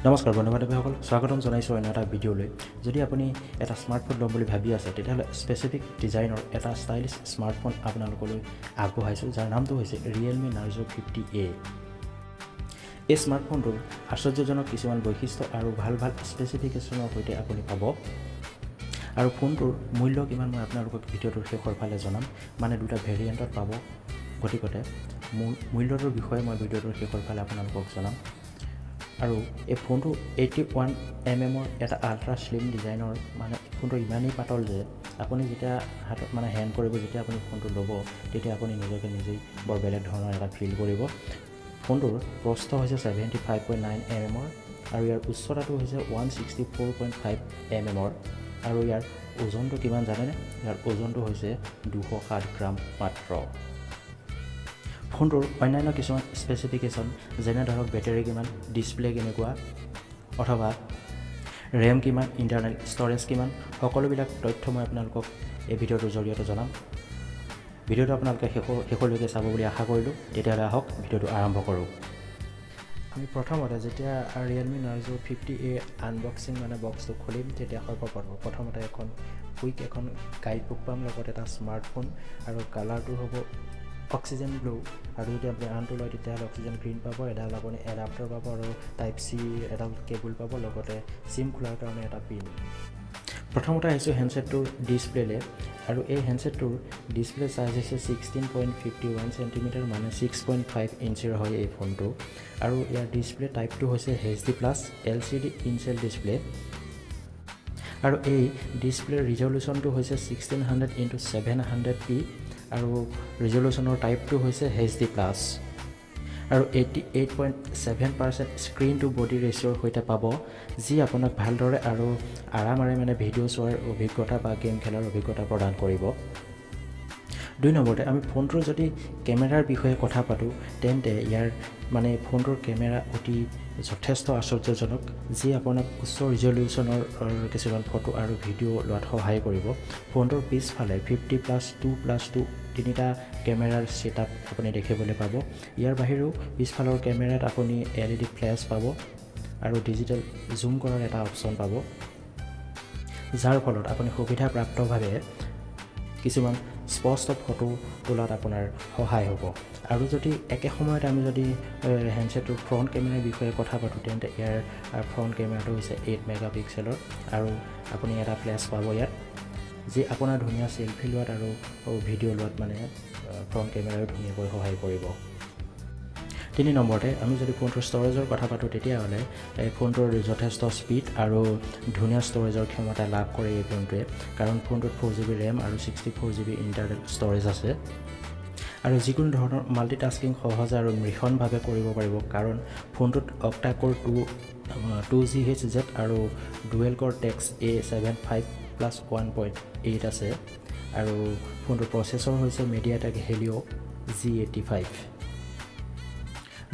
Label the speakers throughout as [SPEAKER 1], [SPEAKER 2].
[SPEAKER 1] নমস্কাৰ বন্ধু বান্ধৱীসকল, স্বাগতম জনাইছোঁ অন্য এটা ভিডিঅ'লৈ। যদি আপুনি এটা স্মাৰ্টফোন ল'ম বুলি ভাবি আছে, তেতিয়াহ'লে স্পেচিফিক ডিজাইনৰ এটা ষ্টাইলিছ স্মাৰ্টফোন আপোনালোকলৈ আগবঢ়াইছোঁ, যাৰ নামটো হৈছে ৰিয়েলমি নাৰ্জো 50এ। এই স্মাৰ্টফোনটোৰ আশ্চৰ্যজনক কিছুমান বৈশিষ্ট্য আৰু ভাল ভাল স্পেচিফিকেশ্যনৰ সৈতে আপুনি পাব। আৰু ফোনটোৰ মূল্য কিমান, মই আপোনালোকক ভিডিঅ'টোৰ শেষৰ ফালে জনাম। মানে দুটা ভেৰিয়েণ্টত পাব, গতিকতে মূল্যটোৰ বিষয়ে মই ভিডিঅ'টোৰ শেষৰ ফালে আপোনালোকক জনাম। আৰু এই ফোনটো 81 এমএমৰ এটা আল্ট্ৰা শ্লিম ডিজাইনৰ, মানে ফোনটো ইমানেই পাতল যে আপুনি যেতিয়া হাতত মানে হেণ্ড কৰিব, যেতিয়া আপুনি ফোনটো ল'ব, তেতিয়া আপুনি নিজকে নিজেই বৰ বেলেগ ধৰণৰ এটা ফিল কৰিব। ফোনটোৰ প্ৰস্থ হৈছে 75.9 এমএমৰ আৰু ইয়াৰ উচ্চতাটো হৈছে 164.5 এমএমৰ। আৰু ইয়াৰ ওজনটো কিমান জানেনে? ইয়াৰ ওজনটো হৈছে 207 গ্ৰাম মাত্ৰ। ফোনটোৰ অন্যান্য কিছুমান স্পেচিফিকেশ্যন, যেনে ধৰক বেটেৰী কিমান, ডিছপ্লে কেনেকুৱা অথবা ৰেম কিমান, ইণ্টাৰনেল ষ্ট'ৰেজ কিমান, সকলোবিলাক তথ্য মই আপোনালোকক এই ভিডিঅ'টোৰ জৰিয়তে জনাম। ভিডিঅ'টো আপোনালোকে শেষলৈকে চাব বুলি আশা কৰিলোঁ। তেতিয়াহ'লে আহক, ভিডিঅ'টো আৰম্ভ কৰোঁ। আমি প্ৰথমতে যেতিয়া ৰিয়েলমি নাৰ্জো 50এ আনবক্সিং, মানে বক্সটো খুলিম, তেতিয়া সৰ্বপ্ৰথম প্ৰথমতে এখন কুইক এখন গাইড বুক পাম, লগত এটা স্মাৰ্টফোন আৰু কালাৰটো হ'ব অক্সিজেন ব্লু। আৰু যদি আপুনি আনটো লয়, তেতিয়াহ'লে অক্সিজেন গ্ৰীণ পাব। এডাল আপুনি এডাপ্টাৰ পাব আৰু টাইপ চি এডাল কেবুল পাব, লগতে চিম খোলাৰ কাৰণে এটা পিন। প্ৰথমতে আহিছোঁ হেণ্ডছেটটোৰ ডিছপ্লেলৈ। আৰু এই হেণ্ডছেটটোৰ ডিছপ্লে চাইজ হৈছে 16.51 centimeter, মানে 6.5 ইঞ্চিৰ হয় এই ফোনটো। আৰু ইয়াৰ ডিছপ্লে টাইপটো হৈছে HD+ LCD in-cell display। আৰু এই ডিছপ্লেৰ ৰিজলিউশ্যনটো হৈছে 1600 into 700 p আৰু ৰিজলিউশ্যনৰ টাইপটো হৈছে এইচ ডি প্লাছ। আৰু 88.7% screen to body ৰেচিঅ'ৰ সৈতে পাব, যি আপোনাক ভালদৰে আৰু আৰামেৰে মানে ভিডিঅ' চোৱাৰ অভিজ্ঞতা বা গেম খেলাৰ অভিজ্ঞতা প্ৰদান কৰিব। দুই নম্বৰতে আমি ফোনটোৰ যদি কেমেৰাৰ বিষয়ে কথা পাতোঁ, তেন্তে ইয়াৰ মানে ফোনটোৰ কেমেৰা অতি যথেষ্ট আশ্চৰ্যজনক, যি আপোনাক উচ্চ ৰিজলিউশ্যনৰ কিছুমান ফটো আৰু ভিডিঅ' লোৱাত সহায় কৰিব। ফোনটোৰ পিছফালে 50 +2 +2 তিনিটা কেমেৰাৰ ছেট আপ আপুনি দেখিবলৈ পাব। ইয়াৰ বাহিৰেও পিছফালৰ কেমেৰাত আপুনি এলইডি ফ্লেছ পাব আৰু ডিজিটেল জুম কৰাৰ এটা অপশ্যন পাব, যাৰ ফলত আপুনি সুবিধাপ্ৰাপ্তভাৱে কিছুমান স্পষ্ট ফটো তোলাত আপোনাৰ সহায় হ'ব। আৰু যদি একে সময়তে আমি যদি হেণ্ডছেটটোৰ ফ্ৰণ্ট কেমেৰাৰ বিষয়ে কথা পাতোঁ, তেন্তে ইয়াৰ ফ্ৰণ্ট কেমেৰাটো হৈছে 8 মেগা পিক্সেলৰ আৰু আপুনি এটা ফ্লেছ পাব ইয়াত, যি আপোনাৰ ধুনীয়া চেলফি লোৱাত আৰু ভিডিঅ' লোৱাত মানে ফ্ৰণ্ট কেমেৰায়ো ধুনীয়াকৈ সহায় কৰিব। তিনি নম্বৰতে আমি যদি ফোনটোৰ ষ্ট'ৰেজৰ কথা পাতোঁ, তেতিয়াহ'লে এই ফোনটোৰ যথেষ্ট স্পীড আৰু ধুনীয়া ষ্ট'ৰেজৰ ক্ষমতা লাভ কৰে এই ফোনটোৱে, কাৰণ ফোনটোত 4 জিবি ৰেম আৰু 64 জিবি ইণ্টাৰনেল ষ্ট'ৰেজ আছে। আৰু যিকোনো ধৰণৰ মাল্টিটাস্কিং সহজ আৰু মসৃণভাৱে কৰিব পাৰিব, কাৰণ ফোনটোত octa core 2 2 GHz আৰু dual Cortex A75+1.8 আছে। আৰু ফোনটোৰ প্ৰচেছৰ হৈছে মিডিয়াটেক হেলিঅ' জি 85,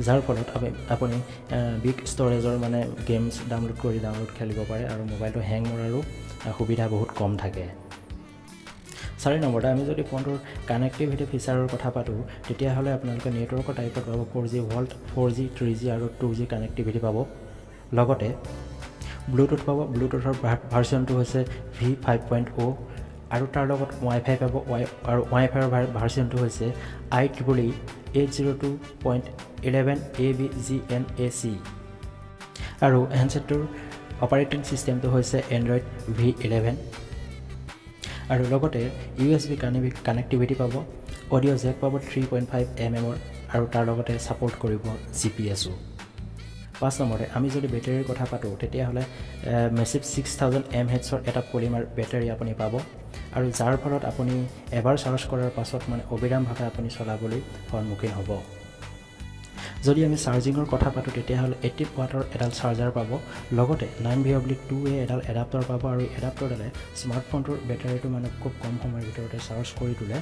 [SPEAKER 1] যাৰ ফলত আপুনি বিগ ষ্ট'ৰেজৰ মানে গেমছ ডাউনলোড কৰি ডাউনলোড খেলিব পাৰে আৰু মোবাইলটো হেং মৰাৰো সুবিধা বহুত কম থাকে। চাৰি নম্বৰতে আমি যদি ফোনটোৰ কানেক্টিভিটি ফিচাৰৰ কথা পাতোঁ, তেতিয়াহ'লে আপোনালোকে নেটৱৰ্কৰ টাইপত পাব 4G VoLTE, 4G, 3G আৰু 2জি কানেক্টিভিটি পাব। লগতে ব্লুটুথ পাব। ব্লুটুথৰ ভাৰ্চনটো হৈছে ভি 5.0। আৰু তাৰ লগত ৱাই ফাই পাব। আৰু ৱাই ফাইৰ ভাৰ্চনটো হৈছে IEEE 802.11 AB G N A C। আৰু হেণ্ডছেটটোৰ অপাৰেটিং ছিষ্টেমটো হৈছে এণ্ড্ৰইড ভি 11। আৰু লগতে ইউএছবি কানেক্টিভিটি পাব, অডিঅ' জেক পাব 3.5 এমএমৰ আৰু তাৰ লগতে ছাপৰ্ট কৰিব জিপিএছো। পাঁচ নম্বৰতে আমি যদি বেটেৰীৰ কথা পাতোঁ, তেতিয়াহ'লে মেচিভ 6000 এমএইচৰ এটা পলিমাৰ বেটেৰী আপুনি পাব আৰু যাৰ ফলত আপুনি এবাৰ চাৰ্জ কৰাৰ পাছত মানে অবিৰামভাৱে আপুনি চলাবলৈ সন্মুখীন হ'ব। যদি আমি চাৰ্জিঙৰ কথা পাতোঁ, তেতিয়াহ'লে 18 ৱাটৰ এডাল চাৰ্জাৰ পাব, লগতে 9 V/2 A এডাল এডাপ্টাৰ পাব। আৰু এই এডাপ্টাৰডালে স্মাৰ্টফোনটোৰ বেটাৰীটো মানে খুব কম সময়ৰ ভিতৰতে চাৰ্জ কৰি তোলে,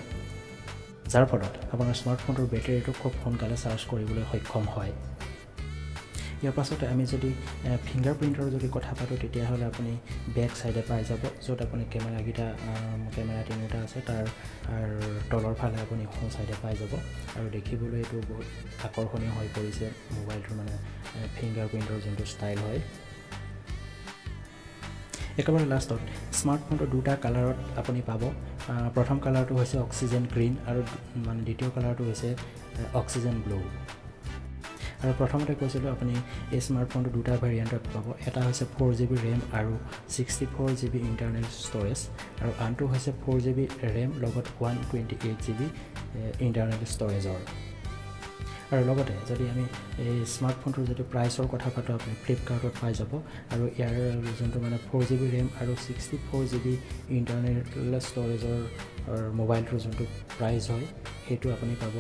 [SPEAKER 1] যাৰ ফলত আপোনাৰ স্মাৰ্টফোনটোৰ বেটেৰীটো খুব সোনকালে চাৰ্জ কৰিবলৈ সক্ষম হয়। ইয়াৰ পাছতে আমি যদি ফিংগাৰ প্ৰিণ্টৰ যদি কথা পাতোঁ, তেতিয়াহ'লে আপুনি বেক চাইডে পাই যাব, য'ত আপুনি কেমেৰাকেইটা, কেমেৰা তিনিটা আছে, তাৰ তলৰ ফালে আপুনি সোঁ চাইডে পাই যাব। আৰু দেখিবলৈ এইটো বহুত আকৰ্ষণীয় হৈ পৰিছে মোবাইলটোৰ, মানে ফিংগাৰ প্ৰিণ্টৰ যোনটো ষ্টাইল হয়। একেবাৰে লাষ্টত স্মাৰ্টফোনটো দুটা কালাৰত আপুনি পাব। প্ৰথম কালাৰটো হৈছে অক্সিজেন গ্ৰীণ আৰু মানে দ্বিতীয় কালাৰটো হৈছে অক্সিজেন ব্লু। আৰু প্ৰথমতে কৈছিলোঁ, আপুনি এই স্মাৰ্টফোনটো দুটা ভেৰিয়েণ্টত পাব। এটা হৈছে 4 GB RAM আৰু 64 GB internal storage আৰু আনটো হৈছে 4 জিবি ৰেম লগত 128 GB internal ষ্ট'ৰেজৰ। আৰু লগতে যদি আমি এই স্মাৰ্টফোনটোৰ যদি প্ৰাইচৰ কথা পাতোঁ, আপুনি ফ্লিপকাৰ্টত পাই যাব। আৰু ইয়াৰ যোনটো মানে 4 জিবি ৰেম আৰু 64 জিবি ইণ্টাৰনেল ষ্ট'ৰেজৰ মোবাইলটোৰ যোনটো প্ৰাইচ হয়, সেইটো আপুনি পাব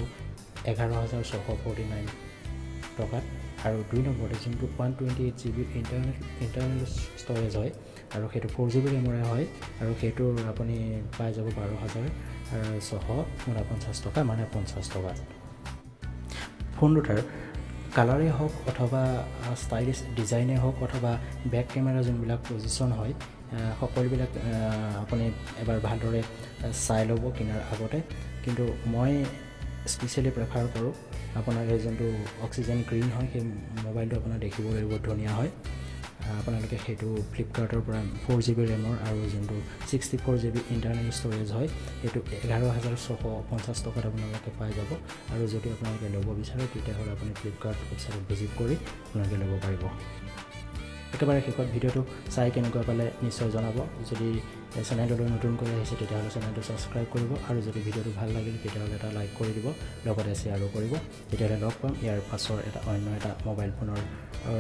[SPEAKER 1] 11,649 টকাত। আৰু দুই নম্বৰতে যোনটো 128 GB internal storage হয় আৰু সেইটো 4 জিবি ৰেমৰে হয় আৰু সেইটোৰ আপুনি পাই যাব 12,649 টকা, মানে 50 টকাত। ফোন দুটাৰ কালাৰেই হওক অথবা ষ্টাইলিছ ডিজাইনেই হওক অথবা বেক কেমেৰা যোনবিলাক পজিশ্যন হয়, সকলোবিলাক আপুনি এবাৰ ভালদৰে চাই ল'ব কিনাৰ আগতে। কিন্তু মই স্পেচিয়েলি প্ৰেফাৰ কৰোঁ আপোনাৰ এই যোনটো অক্সিজেন গ্ৰীণ হয়, সেই মোবাইলটো আপোনাৰ দেখিবলৈ বহুত ধুনীয়া হয়। আপোনালোকে সেইটো ফ্লিপকাৰ্টৰ পৰা 4 জিবি ৰেমৰ আৰু যোনটো 64 জিবি ইণ্টাৰনেল ষ্ট'ৰেজ হয়, সেইটো 11,650 টকাত আপোনালোকে পাই যাব। আৰু যদি আপোনালোকে ল'ব বিচাৰে, তেতিয়াহ'লে আপুনি ফ্লিপকাৰ্ট ৱেবছাইটত ভিজিট কৰি আপোনালোকে ল'ব পাৰিব। একেবাৰে শেষত ভিডিঅ'টো চাই কেনেকুৱা পালে নিশ্চয় জনাব। যদি চেনেলটোলৈ নতুনকৈ আহিছে, তেতিয়াহ'লে চেনেলটো ছাবস্ক্ৰাইব কৰিব আৰু যদি ভিডিঅ'টো ভাল লাগিল, তেতিয়াহ'লে এটা লাইক কৰি দিব, লগতে শ্বেয়াৰো কৰিব। তেতিয়াহ'লে লগ পাম ইয়াৰ পাছৰ এটা অন্য এটা মোবাইল ফোনৰ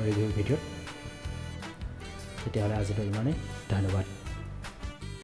[SPEAKER 1] ৰিভিউ ভিডিঅ'ত। তেতিয়াহ'লে আজিলৈ ইমানেই, ধন্যবাদ।